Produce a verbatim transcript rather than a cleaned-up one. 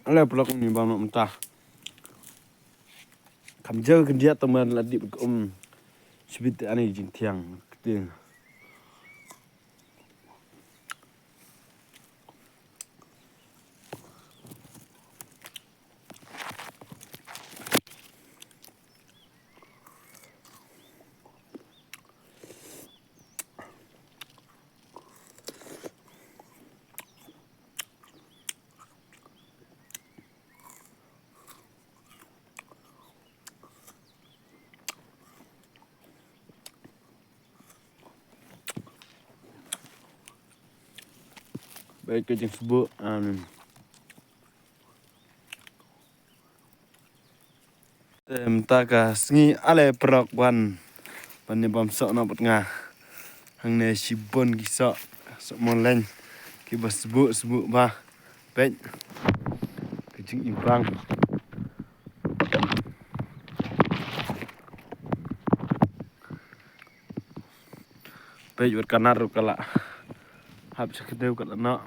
Ale paralok, ngin ïa bam noh mynta. Kam jer khyndiat tang ban la dip ka um. Shibit te ani jingthiang. Kti. Bad ka jingsbuh, um, te mynta ka sngi ale paralok wan ban ïa bam soh noh bad nga. Hangne shibun ki soh, soh moleng, kiba sbuh sbuh bha. Peit ka jingibang. Peit wat ka nar ruh ka la hap sha ka dei ka la noh.